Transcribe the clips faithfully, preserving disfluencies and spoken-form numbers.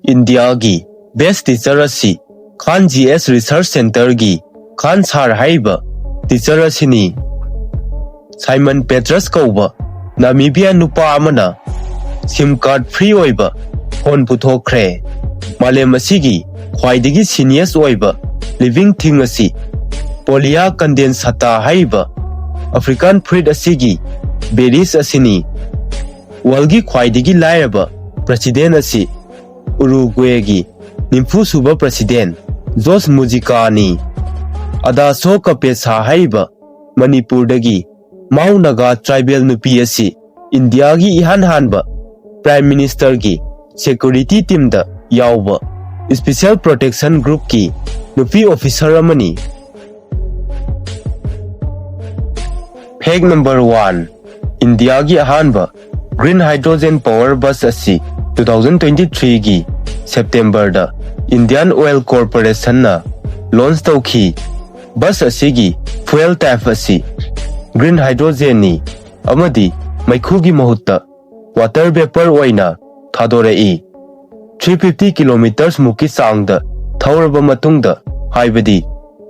ꯏꯟꯗꯤꯌꯥꯒꯤ best teacher ꯑꯁꯤ ꯈꯥꯟ G ꯑꯦꯁ Research Centreꯒꯤ ꯈꯥꯟ ꯁꯥꯔ ꯍꯥꯏꯔꯤꯕ teacher ꯑꯁꯤꯅꯤ꯫ ꯁꯥꯏꯃꯟ ꯄꯦꯇ꯭ꯔꯁ ꯀꯧꯕ ꯅꯥꯃꯤꯕꯤꯌꯥ ꯅꯨꯄꯥ ꯑꯃꯅ SIM card free ꯑꯣꯏꯕ phone ꯄꯨꯊꯣꯛꯈ꯭ꯔꯦ꯫ ꯃꯥꯂꯦꯝ ꯑꯁꯤꯒꯤ ꯈ꯭ꯋꯥꯏꯗꯒꯤ seniest ꯑꯣꯏꯕ living thing ꯑꯁꯤ Pollia condensata ꯍꯥꯏꯔꯤꯕ African fruit ꯑꯁꯤꯒꯤ berries ꯑꯁꯤꯅꯤ꯫ Worldꯒꯤ ꯈ꯭ꯋꯥꯏꯗꯒꯤ ꯂꯥꯏꯔꯕ president ꯑꯁꯤ ꯎꯔꯨꯒ꯭ꯋꯦꯒꯤ ꯅꯤꯝꯐꯨ ꯁꯨꯕ president ꯖꯣꯔꯖ ꯃꯨꯖꯤꯀꯥꯅꯤ꯫ ꯑꯗꯥꯁꯣ ꯀꯄꯦꯁꯥ ꯍꯥꯏꯔꯤꯕ ꯃꯅꯤꯄꯨꯔꯗꯒꯤ ꯃꯥꯎ ꯅꯥꯒꯥ tribal ꯅꯨꯄꯤ ꯑꯁꯤ ꯏꯟꯗꯤꯌꯥꯒꯤ ꯏꯍꯥꯟ ꯍꯥꯟꯕ Prime Ministerꯒꯤ security teamꯗ ꯌꯥꯎꯕ Special Protection Groupꯀꯤ ꯅꯨꯄꯤ officer ꯑꯃꯅꯤ꯫ Fact number one, ꯏꯟꯗꯤꯌꯥꯒꯤ ꯑꯍꯥꯟꯕ green hydrogen power bus ꯑꯁꯤ two thousand twenty threeꯒꯤ Septemberꯗ Indian Oil Corporationꯅ launch ꯇꯧꯈꯤ꯫ Bus ꯑꯁꯤꯒꯤ fuel type ꯑꯁꯤ green hydrogenꯅꯤ ꯑꯃꯗꯤ ꯃꯩꯈꯨꯒꯤ ꯃꯍꯨꯠꯇ water vapour ꯑꯣꯏꯅ ꯊꯥꯗꯣꯔꯛꯏ꯫ Three fifty kilometres ꯃꯨꯛꯀꯤ ꯆꯥꯡꯗ ꯊꯧꯔꯕ ꯃꯇꯨꯡꯗ, ꯍꯥꯏꯕꯗꯤ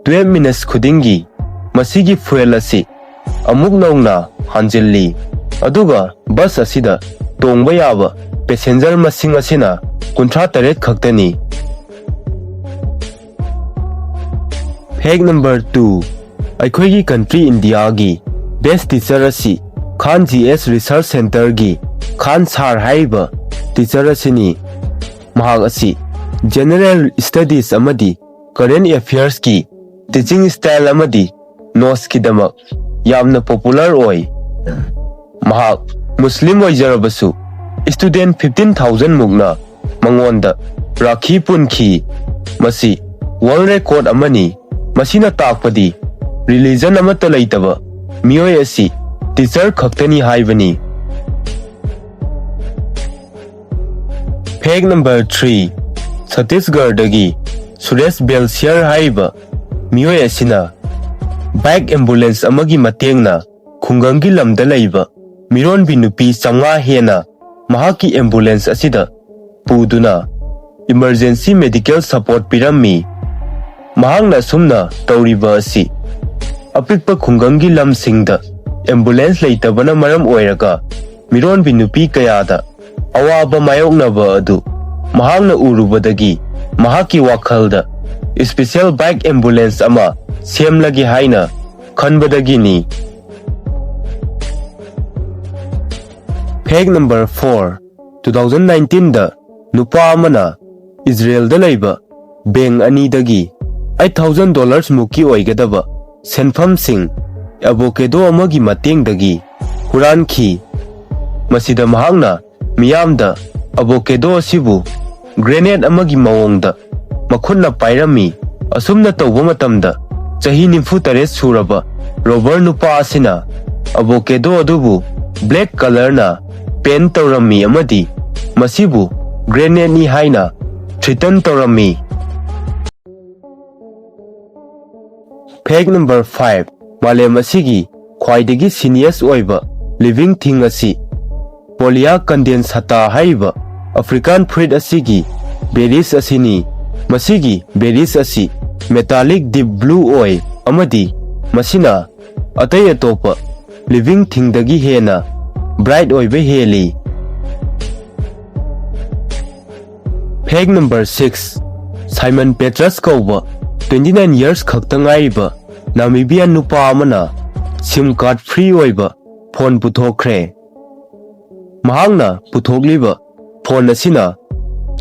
twelve minutes ꯈꯨꯗꯤꯡꯒꯤ, ꯃꯁꯤꯒꯤ fuel ꯑꯁꯤ ꯑꯃꯨꯛ ꯅꯧꯅ ꯍꯥꯟꯖꯤꯜꯂꯤ, ꯑꯗꯨꯒ bus ꯑꯁꯤꯗ ꯇꯣꯡꯕ ꯌꯥꯕ passenger ꯃꯁꯤꯡ ꯑꯁꯤꯅ ꯀꯨꯟꯊ꯭ꯔꯥ ꯇꯔꯦꯠ ꯈꯛꯇꯅꯤ꯫ Fact number two, ꯑꯩꯈꯣꯏꯒꯤ country ꯏꯟꯗꯤꯌꯥꯒꯤ best teacher ꯑꯁꯤ ꯈꯥꯟ ꯖꯤ ꯑꯦꯁ Research Centreꯒꯤ ꯈꯥꯟ ꯁꯥꯔ ꯍꯥꯏꯔꯤꯕ teacher ꯑꯁꯤꯅꯤ꯫ ꯃꯍꯥꯛ ꯑꯁꯤ General Studies ꯑꯃꯗꯤ Current Affairsꯀꯤ teaching style ꯑꯃꯗꯤ notesꯀꯤꯗꯃꯛ ꯌꯥꯝꯅ popular ꯑꯣꯏ꯫ ꯃꯍꯥꯛ ꯃꯨꯁꯂꯤꯝ ꯑꯣꯏꯖꯔꯕꯁꯨ, student fifteen thousand ꯃꯨꯛꯅ ꯃꯉꯣꯟꯗ ꯔꯥꯈꯤ ꯄꯨꯟꯈꯤ꯫ ꯃꯁꯤ world record ꯑꯃꯅꯤ꯫ ꯃꯁꯤꯅ ꯇꯥꯛꯄꯗꯤ religion ꯑꯃꯠꯇ ꯂꯩꯇꯕ ꯃꯤꯑꯣꯏ ꯑꯁꯤ teacher ꯈꯛꯇꯅꯤ ꯍꯥꯏꯕꯅꯤ꯫ Fact number three, ꯁꯠꯇꯤꯁꯒꯔꯗꯒꯤ ꯁꯨꯔꯦꯁ ꯕꯦꯜꯁꯤꯌꯔ ꯍꯥꯏꯔꯤꯕ ꯃꯤꯑꯣꯏ ꯑꯁꯤꯅ bike ambulance ꯑꯃꯒꯤ ꯃꯇꯦꯡꯅ ꯈꯨꯡꯒꯪꯒꯤ ꯂꯝꯗ ꯂꯩꯕ ꯃꯤꯔꯣꯟꯕꯤ ꯅꯨꯄꯤ ꯆꯥꯝꯃꯉꯥ ꯍꯦꯟꯅ ꯃꯍꯥꯛꯀꯤ ambulance ꯑꯁꯤꯗ ꯄꯨꯗꯨꯅ emergency medical support ꯄꯤꯔꯝꯃꯤ꯫ ꯃꯍꯥꯛꯅ ꯑꯁꯨꯝꯅ ꯇꯧꯔꯤꯕ ꯑꯁꯤ ꯑꯄꯤꯛꯄ ꯈꯨꯡꯒꯪꯒꯤ ꯂꯝꯁꯤꯡꯗ ambulance ꯂꯩꯇꯕꯅ ꯃꯔꯝ ꯑꯣꯏꯔꯒ ꯃꯤꯔꯣꯟꯕꯤ ꯅꯨꯄꯤ ꯀꯌꯥꯗ ꯑꯋꯥꯕ ꯃꯥꯌꯣꯛꯅꯕ ꯑꯗꯨ ꯃꯍꯥꯛꯅ ꯎꯔꯨꯕꯗꯒꯤ ꯃꯍꯥꯛꯀꯤ ꯋꯥꯈꯜꯗ special bike ambulance ꯑꯃ ꯁꯦꯝꯂꯒꯦ ꯍꯥꯏꯅ ꯈꯟꯕꯗꯒꯤꯅꯤ꯫ Fact number four, two thousand nineteenꯗ ꯅꯨꯄꯥ ꯑꯃꯅ ꯏꯖꯔꯦꯜꯗ ꯂꯩꯕ bank ꯑꯅꯤꯗꯒꯤ eight thousand dollars ꯃꯨꯛꯀꯤ ꯑꯣꯏꯒꯗꯕ ꯁꯦꯟꯐꯝꯁꯤꯡ avocado ꯑꯃꯒꯤ ꯃꯇꯦꯡꯗꯒꯤ ꯍꯨꯔꯥꯟꯈꯤ꯫ ꯃꯁꯤꯗ ꯃꯍꯥꯛꯅ ꯃꯤꯌꯥꯝꯗ avocado ꯑꯁꯤꯕꯨ grenade ꯑꯃꯒꯤ ꯃꯑꯣꯡꯗ ꯃꯈꯨꯠꯅ ꯄꯥꯏꯔꯝꯃꯤ꯫ ꯑꯁꯨꯝꯅ ꯇꯧꯕ ꯃꯇꯝꯗ ꯆꯍꯤ ꯅꯤꯐꯨ ꯇꯔꯦꯠ ꯁꯨꯔꯕ robber ꯅꯨꯄꯥ ꯑꯁꯤꯅ avocado ꯑꯗꯨꯕꯨ black colourꯅ paint ꯇꯧꯔꯝꯃꯤ ꯑꯃꯗꯤ ꯃꯁꯤꯕꯨ grenadeꯅꯤ ꯍꯥꯏꯅ threaten ꯇꯧꯔꯝꯃꯤ꯫ Fact number five, ꯃꯥꯂꯦꯝ ꯑꯁꯤꯒꯤ ꯈ꯭ꯋꯥꯏꯗꯒꯤ seniest ꯑꯣꯏꯕ living thing ꯑꯁꯤ Pollia condensata ꯍꯥꯏꯔꯤꯕ African fruit ꯑꯁꯤꯒꯤ berries ꯑꯁꯤꯅꯤ꯫ ꯃꯁꯤꯒꯤ berries ꯑꯁꯤ metallic deep blue ꯑꯣꯏ ꯑꯃꯗꯤ ꯃꯁꯤꯅ ꯑꯇꯩ ꯑꯇꯣꯞꯄ living thingꯗꯒꯤ ꯍꯦꯟꯅ bright ꯑꯣꯏꯕ ꯍꯦꯜꯂꯤ꯫ Fact number six, Simon Petrus ꯀꯧꯕ twenty nine years ꯈꯛꯇ ꯉꯥꯏꯔꯤꯕ Namibian ꯅꯨꯄꯥ ꯑꯃꯅ SIM card free ꯑꯣꯏꯕ phone ꯄꯨꯊꯣꯛꯈ꯭ꯔꯦ꯫ ꯃꯍꯥꯛꯅ ꯄꯨꯊꯣꯛꯂꯤꯕ phone ꯑꯁꯤꯅ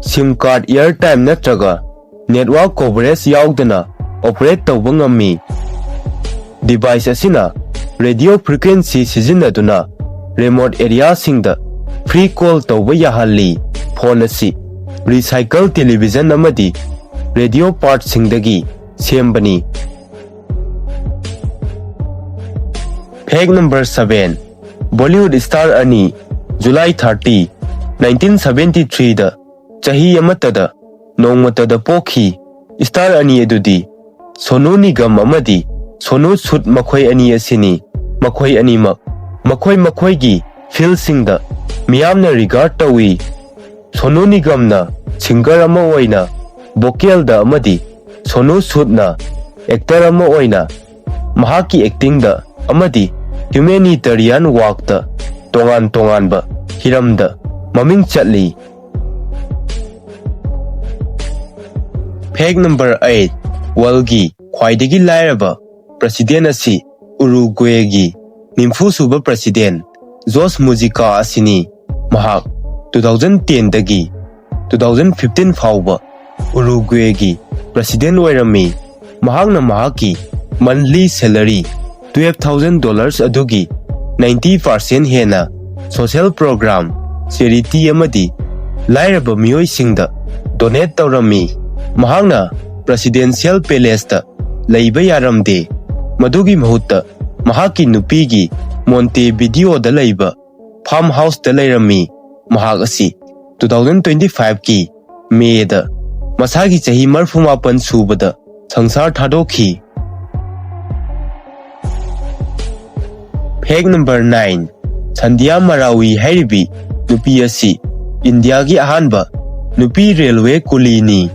SIM card airtime ꯅꯠꯇ꯭ꯔꯒ network coverage ꯌꯥꯎꯗꯅ operate ꯇꯧꯕ ꯉꯝꯃꯤ꯫ Device ꯑꯁꯤꯅ radio frequency ꯁꯤꯖꯤꯟꯅꯗꯨꯅ remote areaꯁꯤꯡꯗ free call ꯇꯧꯕ ꯌꯥꯍꯜꯂꯤ꯫ Phone ꯑꯁꯤ recycle television ꯑꯃꯗꯤ radio partꯁꯤꯡꯗꯒꯤ ꯁꯦꯝꯕꯅꯤ꯫ Fact number seven, Bollywood star ꯑꯅꯤ July thirty, nineteen seventy threeꯗ ꯆꯍꯤ ꯑꯃꯠꯇꯗ ꯅꯣꯡꯃꯇꯗ ꯄꯣꯛꯈꯤ꯫ Star ꯑꯅꯤ ꯑꯗꯨꯗꯤ ꯁꯣꯅꯨ ꯅꯤꯒꯝ ꯑꯃꯗꯤ ꯁꯣꯅꯨ ꯁꯨꯗ ꯃꯈꯣꯏ ꯑꯅꯤ ꯑꯁꯤꯅꯤ꯫ ꯃꯈꯣꯏ ꯑꯅꯤꯃꯛ ꯃꯈꯣꯏ ꯃꯈꯣꯏꯒꯤ fieldꯁꯤꯡꯗ ꯃꯤꯌꯥꯝꯅ regard ꯇꯧꯏ꯫ ꯁꯣꯅꯨ ꯅꯤꯒꯝꯅ singer ꯑꯃ ꯑꯣꯏꯅ vocalꯗ ꯑꯃꯗꯤ ꯁꯣꯅꯨ ꯁꯨꯗꯅ actor ꯑꯃ ꯑꯣꯏꯅ ꯃꯍꯥꯛꯀꯤ actingꯗ ꯑꯃꯗꯤ humanitarian workꯇ ꯇꯣꯉꯥꯟ ꯇꯣꯉꯥꯟꯕ ꯍꯤꯔꯝꯗ ꯃꯃꯤꯡ ꯆꯠꯂꯤ꯫ Fact number eight, worldꯒꯤ ꯈ꯭ꯋꯥꯏꯗꯒꯤ ꯂꯥꯏꯔꯕ president ꯑꯁꯤ Uruguayꯒꯤ ꯅꯤꯝꯐꯨ ꯁꯨꯕ president ꯖꯣꯁ ꯃꯨꯖꯤꯀꯥ ꯑꯁꯤꯅꯤ꯫ ꯃꯍꯥꯛ two thousand ten ꯗꯒꯤ two thousand fifteen ꯐꯥꯎꯕ Uruguayꯒꯤ president ꯑꯣꯏꯔꯝꯃꯤ꯫ ꯃꯍꯥꯛꯅ ꯃꯍꯥꯛꯀꯤ monthly salary twelve thousand dollars ꯑꯗꯨꯒꯤ ninety percent ꯍꯦꯟꯅ social program, charity ꯑꯃꯗꯤ ꯂꯥꯏꯔꯕ ꯃꯤꯑꯣꯏꯁꯤꯡꯗ donate ꯇꯧꯔꯝꯃꯤ꯫ ꯃꯍꯥꯛꯅ presidential palaceꯇ ꯂꯩꯕ ꯌꯥꯔꯝꯗꯦ꯫ ꯃꯗꯨꯒꯤ ꯃꯍꯨꯠꯇ ꯃꯍꯥꯛꯀꯤ ꯅꯨꯄꯤꯒꯤ Montevideoꯗ ꯂꯩꯕ farmhouseꯇ ꯂꯩꯔꯝꯃꯤ꯫ ꯃꯍꯥꯛ ꯑꯁꯤ two thousand twenty fiveꯀꯤ Mayꯗ ꯃꯁꯥꯒꯤ ꯆꯍꯤ ꯃꯔꯤꯐꯨ ꯃꯥꯄꯟ ꯁꯨꯕꯗ ꯁꯪꯁꯥꯔ ꯊꯥꯗꯣꯛꯈꯤ꯫ Fact number nine, ꯁꯟꯙ꯭ꯌꯥ ꯃꯔꯥꯋꯤ ꯍꯥꯏꯔꯤꯕꯤ ꯅꯨꯄꯤ ꯑꯁꯤ ꯏꯟꯗꯤꯌꯥꯒꯤ ꯑꯍꯥꯟꯕ ꯅꯨꯄꯤ railway ꯀꯨꯂꯤꯅꯤ꯫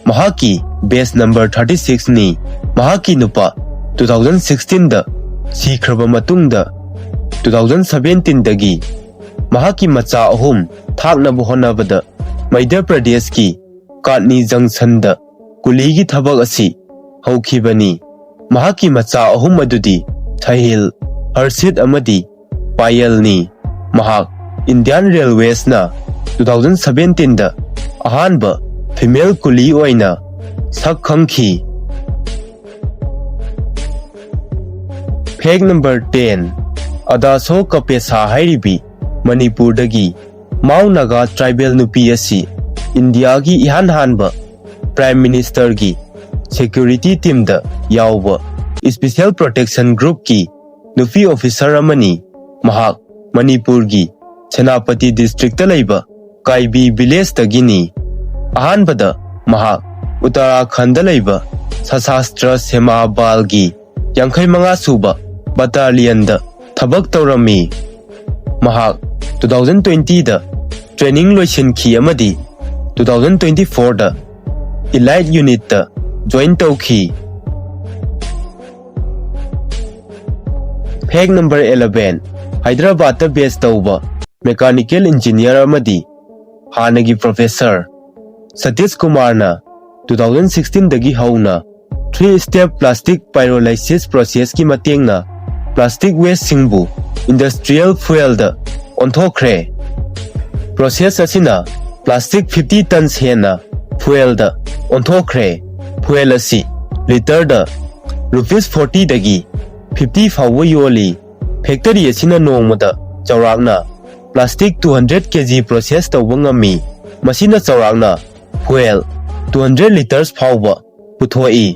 ꯃꯍꯥꯛꯀꯤ batch number thirty sixꯅꯤ꯫ ꯃꯍꯥꯛꯀꯤ ꯅꯨꯄꯥ two thousand sixteenꯗ ꯁꯤꯈ꯭ꯔꯕ ꯃꯇꯨꯡꯗ two thousand seventeenꯗꯒꯤ ꯃꯍꯥꯛꯀꯤ ꯃꯆꯥ ꯑꯍꯨꯝ ꯊꯥꯛꯅꯕ ꯍꯣꯠꯅꯕꯗ ꯃꯙ꯭ꯌ ꯄ꯭ꯔꯗꯦꯁꯀꯤ ꯀꯥꯠꯅꯤ ꯖꯪꯁꯟꯗ ꯀꯨꯂꯤꯒꯤ ꯊꯕꯛ ꯑꯁꯤ ꯍꯧꯈꯤꯕꯅꯤ꯫ ꯃꯍꯥꯛꯀꯤ ꯃꯆꯥ ꯑꯍꯨꯝ ꯑꯗꯨꯗꯤ ꯁꯍꯤꯜ, ꯍꯔꯁꯤꯠ ꯑꯃꯗꯤ ꯄꯥꯌꯜꯅꯤ꯫ ꯃꯍꯥꯛ Indian Railwaysꯅ two thousand seventeenꯗ ꯑꯍꯥꯟꯕ female ꯀꯨꯂꯤ ꯑꯣꯏꯅ ꯁꯛ ꯈꯪꯈꯤ꯫ Fact number ten, ꯑꯗꯥꯁꯣ ꯀꯄꯦꯁꯥ ꯍꯥꯏꯔꯤꯕꯤ ꯃꯅꯤꯄꯨꯔꯗꯒꯤ ꯃꯥꯎ ꯅꯥꯒꯥ tribal ꯅꯨꯄꯤ ꯑꯁꯤ ꯏꯟꯗꯤꯌꯥꯒꯤ ꯏꯍꯥꯟ ꯍꯥꯟꯕ Prime Ministerꯒꯤ security teamꯗ ꯌꯥꯎꯕ Special Protection Groupꯀꯤ ꯅꯨꯄꯤ officer ꯑꯃꯅꯤ꯫ ꯃꯍꯥꯛ ꯃꯅꯤꯄꯨꯔꯒꯤ ꯁꯦꯅꯥꯄꯇꯤ districtꯇ ꯂꯩꯕ ꯀꯥꯏꯕꯤ villageꯇꯒꯤꯅꯤ꯫ ꯑꯍꯥꯟꯕꯗ ꯃꯍꯥꯛ ꯎꯠꯇꯔꯥꯈꯟꯗ ꯂꯩꯕ ꯁꯁꯥꯁꯇ꯭ꯔ ꯁꯦꯃꯥ ꯕꯥꯜꯒꯤ ꯌꯥꯡꯈꯩ ꯃꯉꯥ ꯁꯨꯕ battalionꯗ ꯊꯕꯛ ꯇꯧꯔꯝꯃꯤ꯫ ꯃꯍꯥꯛ two thousand twentyꯗ training ꯂꯣꯏꯁꯤꯟꯈꯤ ꯑꯃꯗꯤ two thousand twenty fourꯗ Elite Unitꯇ join ꯇꯧꯈꯤ꯫ Fact number eleven, ꯍꯥꯏꯗ꯭ꯔꯕꯥꯗꯇ base ꯇꯧꯕ mechanical engineer ꯑꯃꯗꯤ ꯍꯥꯟꯅꯒꯤ professor ꯁꯇꯤꯁ ꯀꯨꯃꯥꯔꯅ two thousand sixteenꯗꯒꯤ ꯍꯧꯅ three step plastic pyrolysis processꯀꯤ ꯃꯇꯦꯡꯅ plastic wasteꯁꯤꯡꯕꯨ industrial fuelꯗ ꯑꯣꯟꯊꯣꯛꯈ꯭ꯔꯦ꯫ Process ꯑꯁꯤꯅ plastic fifty tons ꯍꯦꯟꯅ fuelꯗ ꯑꯣꯟꯊꯣꯛꯈ꯭ꯔꯦ꯫ Fuel ꯑꯁꯤ litre ꯗ rupees fortyꯗꯒꯤ fifty ꯐꯥꯎꯕ ꯌꯣꯜꯂꯤ꯫ Factory ꯑꯁꯤꯅ ꯅꯣꯡꯃꯗ ꯆꯥꯎꯔꯥꯛꯅ plastic two hundred kg process ꯇꯧꯕ ꯉꯝꯃꯤ꯫ ꯃꯁꯤꯅ ꯆꯥꯎꯔꯥꯛꯅ fuel two hundred litres ꯐꯥꯎꯕ ꯄꯨꯊꯣꯛꯏ꯫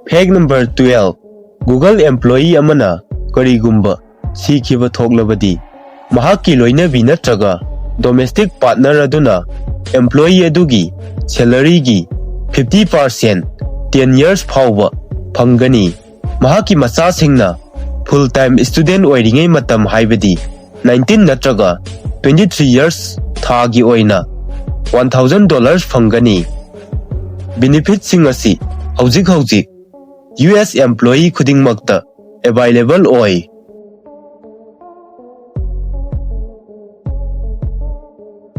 Fact number twelve, Google employee ꯑꯃꯅ ꯀꯔꯤꯒꯨꯝꯕ ꯁꯤꯈꯤꯕ ꯊꯣꯛꯂꯕꯗꯤ, ꯃꯍꯥꯛꯀꯤ ꯂꯣꯏꯅꯕꯤ ꯅꯠꯇ꯭ꯔꯒ domestic partner ꯑꯗꯨꯅ employee ꯑꯗꯨꯒꯤ salaryꯒꯤ fifty percent ten years ꯐꯥꯎꯕ ꯐꯪꯒꯅꯤ꯫ ꯃꯍꯥꯛꯀꯤ ꯃꯆꯥꯁꯤꯡꯅ full time student ꯑꯣꯏꯔꯤꯉꯩ ꯃꯇꯝ, ꯍꯥꯏꯕꯗꯤ nineteen ꯅꯠꯇ꯭ꯔꯒ twenty three years, ꯊꯥꯒꯤ ꯑꯣꯏꯅ one thousand dollars ꯐꯪꯒꯅꯤ꯫ Benefitꯁꯤꯡ ꯑꯁꯤ ꯍꯧꯖꯤꯛ ꯍꯧꯖꯤꯛ U S employee ꯈꯨꯗꯤꯡꯃꯛꯇ available ꯑꯣꯏ꯫